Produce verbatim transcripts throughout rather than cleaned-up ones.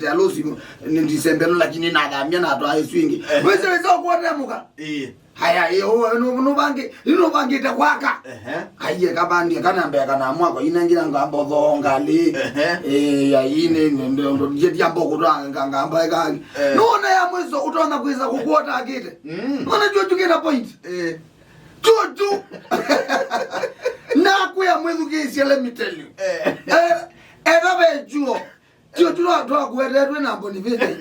nĩnĩkĩte alosi nĩ December ĩno, lakini nathamia natwaa ĩsu ĩngĩ. Ehe. Wĩsĩ wĩsĩ ũkwona mũka? Ĩĩ. Haya, ĩ, ũ, nũ-, nũvangi-, nũvangĩte kwaka. Ehe. Aiye, kavandie kana mbea kana mwako, ina ngira ngamba thongali. Ehe. Ĩ, ya ine, ndo, ndo, ndo, jetia mboko twa nga-, ngamba ĩkangi. Eh. Nũona ya mwiso ũtonya kwĩsa kũkwota akĩte. Mm. Nũona chuo chukĩna point. Eh. Chuo chu. Nakwĩa mwĩthukĩĩsye, let me tell you. Eh. Eh, etha ve chuo. Chuo chu twa-, twakuetetwe na Boniface.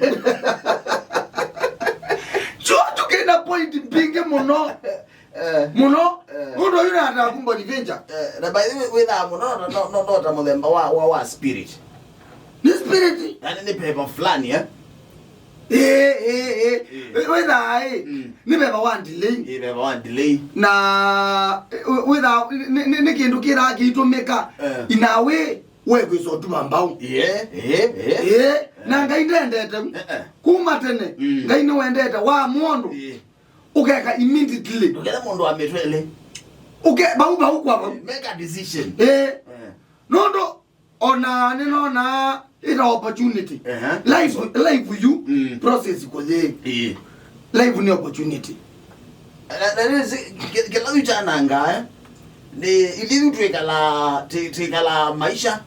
Chuo chu kĩna point mbingĩ mũno. Eh. Mũno. Eh. Nũndũ ũyu nataku Boniface. Eh, na by the way, wĩthaa mũno, no, no, no, no ta mũthemba wa, wa, wa spirit. Nĩ spirit. Yani nĩ pepa fulani, eh? Eh, eh, eh. Eh. Wĩthaa, eh. Mm. Nĩ pepa wa delay. Eh, pepa wa delay. Na, eh, wĩthaa, nĩ, nĩ, nĩ kĩndũ kĩthaa kĩitũmĩka. Eh. In a way, we kwĩsa ũtuma mbau. Yeah, yeah, yeah. Eh, na Ngai ndendete. Eh, eh. Kuma tene, mm, Ngai nĩwendete wa mũndũ. Yeah. Ũkeka immediately. Ndũkethe mũndũ wa mĩtwe ĩlĩ. Ũke, bau, bau kwa bau. Make a decision. Eh. Eh. Nũndũ ona nĩnona ĩta opportunity. Ehe. Life, life yu, mm, process kũyĩ. Ĩĩ. Life nĩ opportunity. Na, na, na, si, kĩ-, kĩla yu kyanangaa, eh? Nĩ, ithyĩ yu twĩkalaa, twĩ-, twĩkalaa maisha,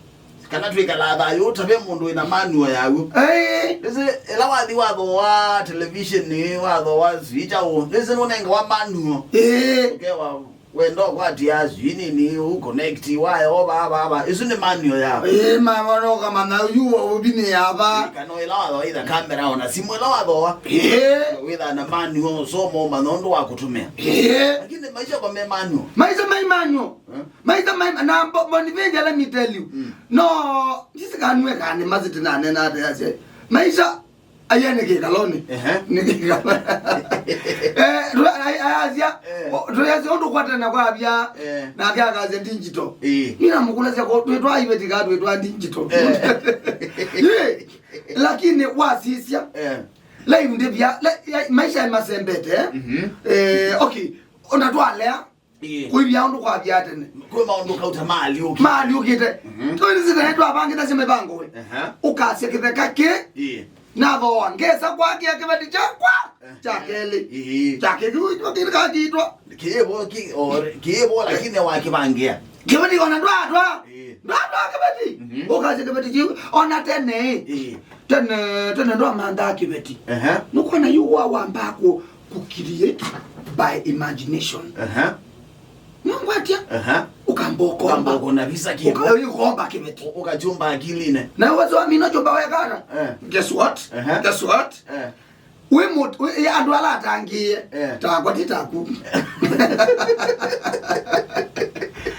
kana twĩkalaa thayũ, ta ve mũndũ wĩna manual yaw'o. Ĩĩ. Nĩsĩ, ĩla wathi wathooa television, wathooa sijui kyaũ, nĩsĩ nũnengawa manual. Ĩĩ. Ũkewa, wenda ũkwatia sijui nini, u connect, waya, ova, ava, ava. Ĩsu nĩ manual yaw'o. Ĩĩ, ma, ma, ũkamanya yu ũvinĩĩa ava. Ĩĩ, kana ĩla wathooa either camera ona simu ĩla wathooa. Ĩĩ. Wĩthaa na manual, ũsoma ũmanya ũndũ wa kũtũmĩa. Ĩĩ. Lakini maisha kwa me manual. Maisha mai manual. Eh? Maisha mai, na Bo-, Boniface, let me tell you. Mm. No, ndisikanue kana nĩ maziti na nena ate asie. Maisha, aya nĩ kĩkalonĩ. Ehe. Nĩ kĩkalonĩ. Eh, tũ-, ai-, ayasya, eh, o, tũyasya ũndũ kwatana kwavya, eh, nake akasya digital. Ĩĩ. Mina mũkũlasya ko, twĩtwa iveti ka twĩtwa digital. Eh. Ye, lakini wasisya. Eh. Live ndivya, li-, ya, maisha masembete, eh? Mhm. Eh, okay. Ona twalea. Ĩĩ. Kwĩvya ũndũ kwavya tene. Kwĩ maũndũ kauta maalyũkĩte. Maalyũkĩte. Mhm. Twĩnĩsĩ tene twavangĩthasya mĩvango we. Aha. Ũkasya kĩtheka kĩ. Ĩĩ. Nathooa ngesa kwakĩa kĩveti kyakwa. Eh. Kya kelĩ. Ĩĩ. Kya kĩu kakitwa. Kĩĩvo ki-, o, kĩĩvo lakini wakĩvangĩa. Kĩveti ona ndwatwa. Ĩĩ. Ndwatwa kĩveti. Mhm. Ũkasya kĩveti kĩu. Ona tene. Ĩĩ. Tene, tene ndwamanthaa kĩveti. Aha. Nũkwona yu wa wamba kũ-, Kũcreate by imagination. Aha. Nĩwangwatia? Aha. Ũkamba ũkomba. Ũkamba ũkona visa kĩvo. Ũkomba kĩveti. Ũkachumba akilinĩ. Na wazwa mina chumba wekana. Eh. Guess what? Aha. Guess what? Eh. Wĩ mũndũ, wĩ, ĩ, andũ ala atangĩĩe, eh, takwa ti taku.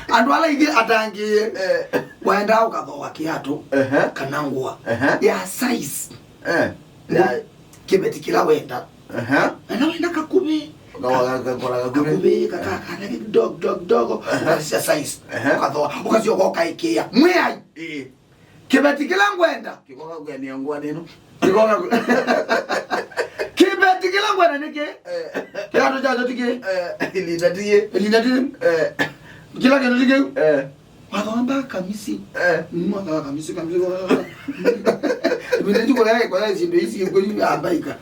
Andũ ala ingĩ atangĩĩe, eh, waendaa ũkathooa kĩatũ, ehe, kana ngũa, ehe, ya size, eh, ya kĩveti kĩla wenda. Ehe. Ala wenda kakuvĩ. Ũkawa kakora kakuvĩ. Kakuvĩ, kaka, kana kidogo, kidogo, kidogo, ehe, ũkasisya size, ehe, ũkathooa, ũkasyoka ũkaĩkĩĩa. Mwĩai. Ĩĩ. Kĩveti kĩla ngwenda. Kĩkoka kũania ngũa nĩno. Kĩkoka kũ- Kĩveti kĩla ngwenda nĩ kĩ? Eh. Kĩatũ kyakyo ti kĩ? Eh, ilinda ti yĩ. Ilinda ti yĩ. Eh. Kĩla kĩndũ ti kĩu. Eh. Watho wa mbaa kamisi. Eh. Mm, watho wa kamisi, kamisi. Ilinda ti kũlea ĩkoya syĩndũ isi kweli ambaika.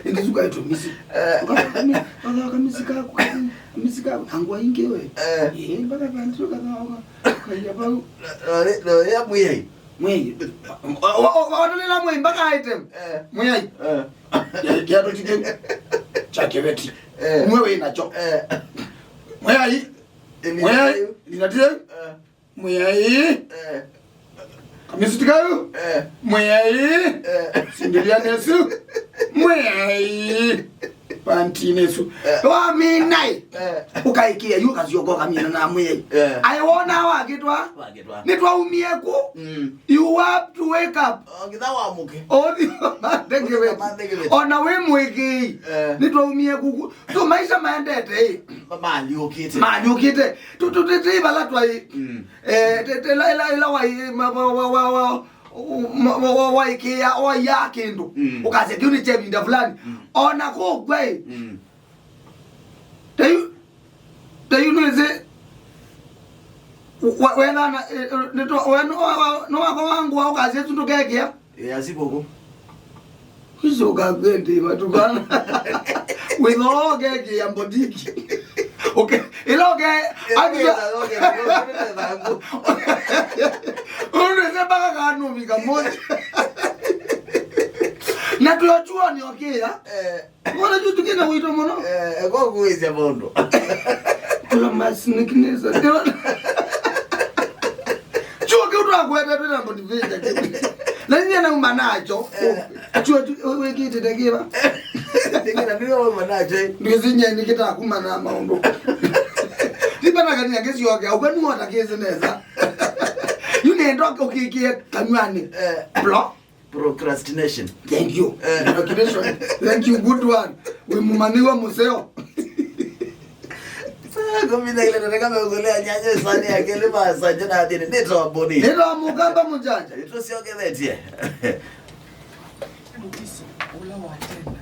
Ĩndĩ suka ĩtũmisi. Eh. Watho wa kami-, watho wa kamisi kaku, kamisi kaku. Angwa ingĩ we. Eh. Eh, mpaka kanzu kathaoka. Kaia vau. Noya mwĩai. Mwĩai. Watanĩla mwĩai mpaka item. Eh. Mwĩai. Eh. Kĩatũ ti kĩu. Kya kĩveti. Eh. Nwe wĩ nakyo. Eh. Mwĩai. Mwĩai. Linatio. Eh. Mwĩai. Eh. Kamisi ti kau. Eh. Mwĩai. Eh. Sindĩlia nesu. Mwĩai. Pantinĩ ĩsu. Eh. Waminai. Eh. Ũkaĩkĩa yu ũkasyoka ũkamina na mwĩai. Eh. Aĩ wona wakĩtwa. Wakĩtwa. Nĩtwaumie ku. Mm. You have to wake up. Ongitha wa mũke. Othi. Ona wĩ mũĩkĩi. Eh. Nĩtwaumie ku. So maisha maendete ĩ. Maliũkĩte. Maliũkĩte. Tu tu tu vala twaĩ. Mm. Eh, te- te- ĩla ĩla ĩla wai ma- wa wa wa wa ma- wa- wa- waĩkĩa waia kĩndũ. Mm. Ũkasya kĩu nĩ kya ĩvinda fulani. Mm. Ona kũkw'a ĩ. Mm. Teyu teyu nĩsĩ. Wethana nĩwakwa wangũa ũkasya tu ndũkekĩa. Ĩĩ, asipoku. Kwicoka kwendi matukana. Wĩtho ũkekĩa mbotiki. Okay. Ĩla ũke- Ĩla akija- ũke- ũke- ũke- ũke- ũndũ ĩse mpaka kanũvika moja. Na tũyo chuoni ũkĩa. Eh. Wona kĩu kĩna wĩto mũno. Eh, eko kuwĩsya mũndũ. Kula masinikinisa. Chuo kĩu twakwete twĩna motivation kĩu. Na nyie nauma nacho. Eh. Chuo tu wĩkĩtĩte kĩva. Nĩkĩna ndio wewe nacho. Ndwĩsinya nĩkĩtakuma na maũndũ. Nipata kania kĩsio kĩa ũkwenu wota kĩsi nesa. Yu nenda ũkĩkie kanywani. Eh. Bro. Procrastination. Thank you. Eh. Procrastination. Thank you, good one. Wĩ mũmanyĩw'a mũseo. Saa kũmi na ile nataka meũkũlea nyanya sani ya kelĩ masanja na thĩnĩ. Nĩtawa Boni. Nĩtawa Mũkamba Mũjanja. Nĩtũsyokethetye. Mũtiso ũla wa tene.